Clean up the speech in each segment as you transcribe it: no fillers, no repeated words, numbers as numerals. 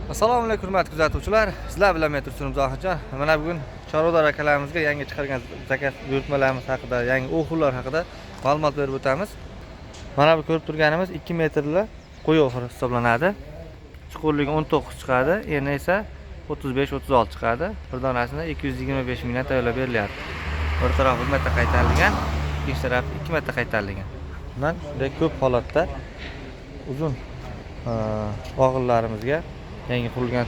Assalomu alaykum hurmatli kuzatuvchilar. Sizlar bilan men Tursun Zohidjon. Mana bugun chorvador akalarimizga yangi chiqargan zakaz buyurtmalarimiz haqida, yangi o'xurlar haqida ma'lumot berib o'tamiz. Mana bu ko'rib turganimiz 2 metrli qo'y o'xiri hisoblanadi. Chuqurligi 19 chiqadi, eni esa 35-36 chiqadi. Bir donasini 225 mingdan tayyorlab berilyapti. Bir tarafi bir marta qaytarilgan, ikkinchi tarafi ikki marta qaytarilgan. Bundan juda ko'p holatda uzun og'illarimizga yangi qurilgan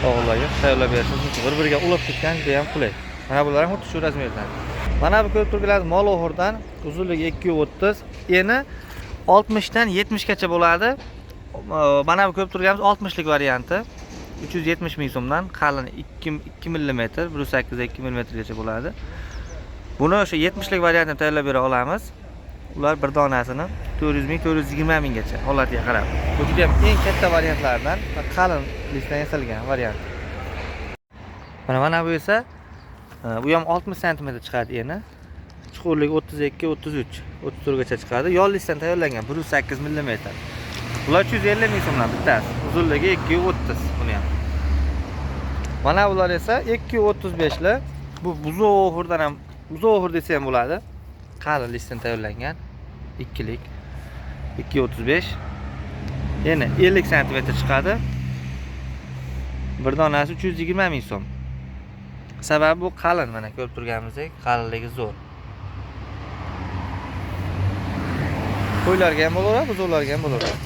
og'illarga tayyorlab berishimiz mumkin. Bir-biriga ulab ketgan juda ham qulay. Mana bular ham xuddi shu razmerdan. Mana bu ko'rib turganlaringiz mol o'g'irdan uzunligi 2.30, eni 60 dan 70 gacha bo'ladi. Mana bu ko'rib turganimiz 60 lik varianti. 370 ming so'mdan, qalin 2 mm, 1.8 2 mmgacha bo'ladi. Buni o'sha 70 lik variantini tayyorlab bera olamiz. Ular bir donasini 400 ming, 420 minggacha holatiga qarab. Bu juda ham eng katta variantlardan va qalin listdan yasalgan variant. Mana bu esa bu ham 60 sm chiqadi eni. Chuqurligi 32, 33, 34 gacha chiqadi. Yol listdan tayyorlangan 1.8 mm. Bular 350 ming so'mdan bittasi. Uzunligi 2.30 buni ham. Mana bular esa 2.35 li. Bu buzo'xurdan ham buzo'xur desa ham bo'ladi. Qalin listdan tayyorlangan ikkilik 2.35. Yana 50 sm chiqadi. Bir donasi 320 ming so'm. Sababi bu qalin, mana ko'rib turganimizdek, qalinligi zo'r. Qo'ylarga ham bo'laveradi, buzovlarga ham bo'laveradi.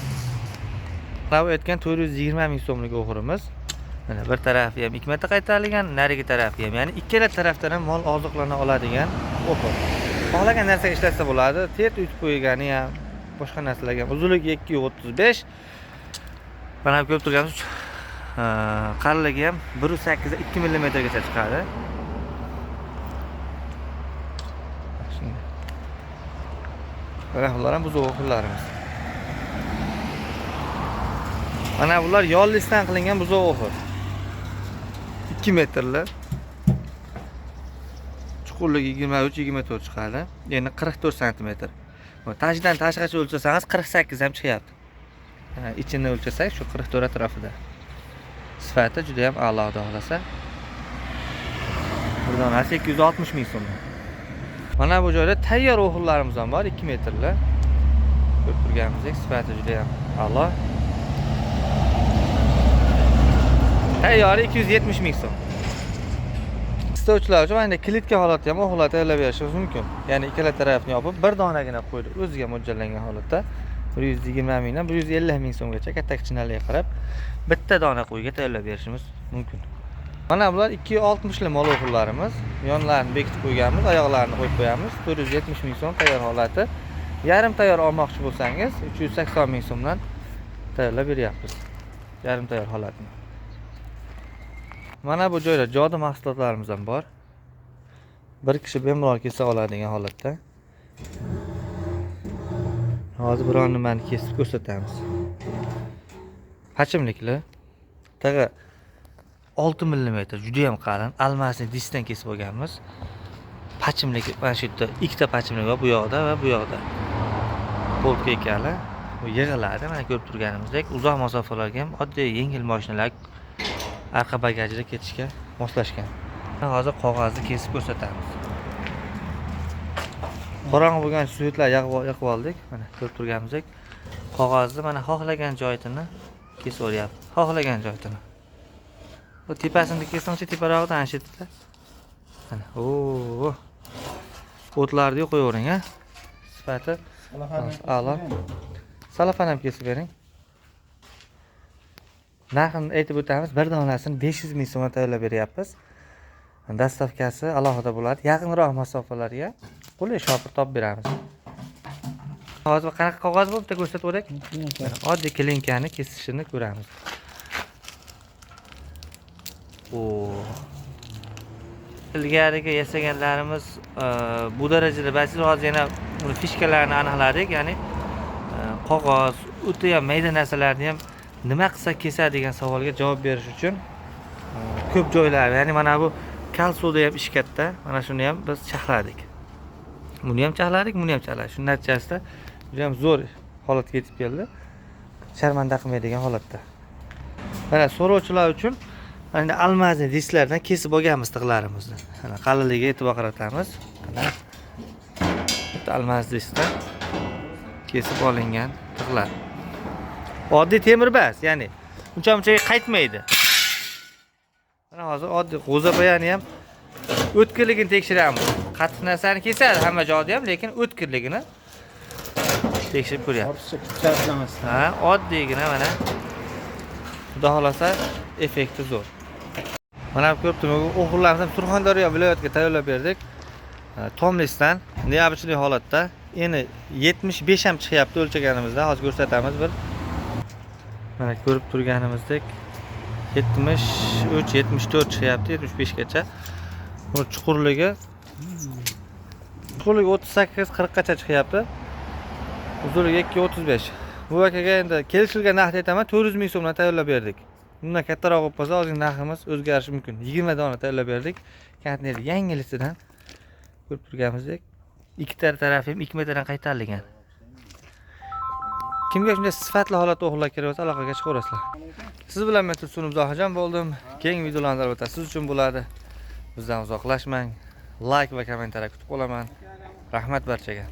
Mana bu aytgan 420 ming so'mlik o'g'rimiz. Mana bir tarafi ham ikki marta qaytarilgan, narigi tarafi ham, ya'ni ikkala tarafdan ham mol oziqlana oladigan o'g'ir. Xohlagan narsaga ishlatsa bo'ladi. Tert uyutib qo'ygani ham, boshqa narsalarga ham. Uzunligi 2.35. Mana bu ko'rib turganimiz qalinligi ham 1.8 2 mmgacha chiqadi. Mana bular ham buzov o'g'irlarimiz. Mana bular yollisdan qilingan buzov o'g'ir. 2 metrli. Chuqurligi 23-24 chiqadi. Ya'ni 44 sm. Tashidan tashqacha o'lchasangiz 48 ham chiqyapti. Ichini o'lchasak shu 44 atrofida. Sifati juda ham a'lo, xudo xohlasa. Bir donasi 260 ming so'm. Mana bu joyda tayyor o'g'illarimiz ham bor, 2 metrli. Ko'rib turganimizdek sifati juda ham a'lo. Tayyori 270 ming so'm. Istovchilar uchun mana klitka holatda ham o'g'illar tayyorlab berishimiz mumkin. Ya'ni ikkala tarafini yopib bir donagina qo'ydi, o'ziga mo'ljallangan holatda 120 mingdan 150 ming so'mgacha katta kichkinaligiga qarab bitta dona qo'yga tayyorlab berishimiz mumkin. Mana bular 2.60 li mol o'g'illarimiz. Yonlarini bekitib qo'yganmiz, oyoqlarini qo'yib qo'yamiz. 470 ming so'm tayyor holati. Yarim tayyor olmoqchi bo'lsangiz 380 ming so'mdan tayyorlab beryapmiz. Yarim tayyor holatini. Mana bu joyda jodi mahsulotlarimiz ham bor. Bir kishi bemalol kesa oladigan holatda. Hozir biron nimani kesib ko'rsatamiz. Hachimlikli. Tag'i 6 mm juda ham qalin, almasni diskdan kesib olganmiz. Pachimlik mana shu yerda ikkita pachimlik bor, bu yoqda va bu yoqda. Polka ekani bu yig'iladi. Mana ko'rib turganimizdek uzoq masofalarga ham oddiy yengil mashinalar arqa bagajida ketishga moslashgan. Hozir qog'ozni kesib ko'rsatamiz. Qorong'i bo'lgan suyutlar yoqib oldik. Mana ko'rib turganimizdek qog'ozni mana xohlagan joyini kesib olyapti. Xohlagan joyini. Bu tepasini kessangchi teparog'idan ana shu yerda. Mana, o. O'tlarni qo'yavering, ha. Sifati a'lo. Salafan ham kesib bering. Narxini aytib o'tamiz. Bir donasini 500 ming so'mga tayyorlab beryapmiz. Dastavkasi alohida bo'ladi. Yaqinroq masofalarga qulay shopir topib beramiz. Hozir qanaqa qog'oz bu bitta ko'rsatib o'rak. Oddiy klinkani kesishini ko'ramiz. O. Ilgarigi yasaganlarimiz bu darajada ba'zi hozir yana uni fishkalarini aniqladik, ya'ni qog'oz, o'ta ham mayda narsalarni ham nima qilsa kesadi degan savolga javob berish uchun ko'p joylar, ya'ni mana bu kalsuvda ham ish katta, mana shuni ham biz chahladik. Buni ham chahladik, buni ham chahladik. Shuning natijasida juda ham zo'r holatga yetib keldi. Sharmanda qilmaydigan holatda. Mana so'rovchilar uchun mana алмазный disklardan kesib olganmiz tig'larimizni. Mana qalinligiga e'tibor qaratamiz. Mana bitta алмаз diskdan kesib olingan tig'lar. Oddiy temir bas, ya'ni uncha munchaga qaytmaydi. Mana hozir oddiy g'o'zapayani ham o'tkirligini tekshiramiz. Qattiq narsani kesadi hamma joyda ham, lekin o'tkirligini tekshirib ko'ryapmiz. Ortiqcha kuchatlamasdan. Ha, oddiygina mana. Xudo xohlasa, effekti zo'r. Mana bu ko'rib turibman, o'g'illarimizni ham Surxondaryo viloyatiga tayyorlab berdik. Томлис dan необычный holatda. Endi 75 ham chiqyapti o'lchaganimizda. Hozir ko'rsatamiz bir. Mana ko'rib turganimizdek 73, 74 chiqyapti, 75 gacha. Buni chuqurligi 38, 40 gacha chiqyapti. Uzunligi 2.35. Bu akaga endi kelishilgan narxni aytaman, 400 ming so'mdan tayyorlab berdik. Bundan kattaroq bo'lib qolsa, ozgina narximiz o'zgarishi mumkin. 20 dona tayyorlab berdik. Konteyner yangilisidan ko'rib turganimizdek, ikkita tarafi ham 2 metrdan qaytarilgan. Kimga shunday sifatli holatda o'g'irlar kerak bo'lsa, aloqaga chiqaverasizlar. Siz bilan men Tursunov Zohirjon bo'ldim. Keyingi videolarimiz albatta siz uchun bo'ladi. Bizdan uzoqlashmang. Like va kommentariy kutib qolaman. Rahmat barchaga.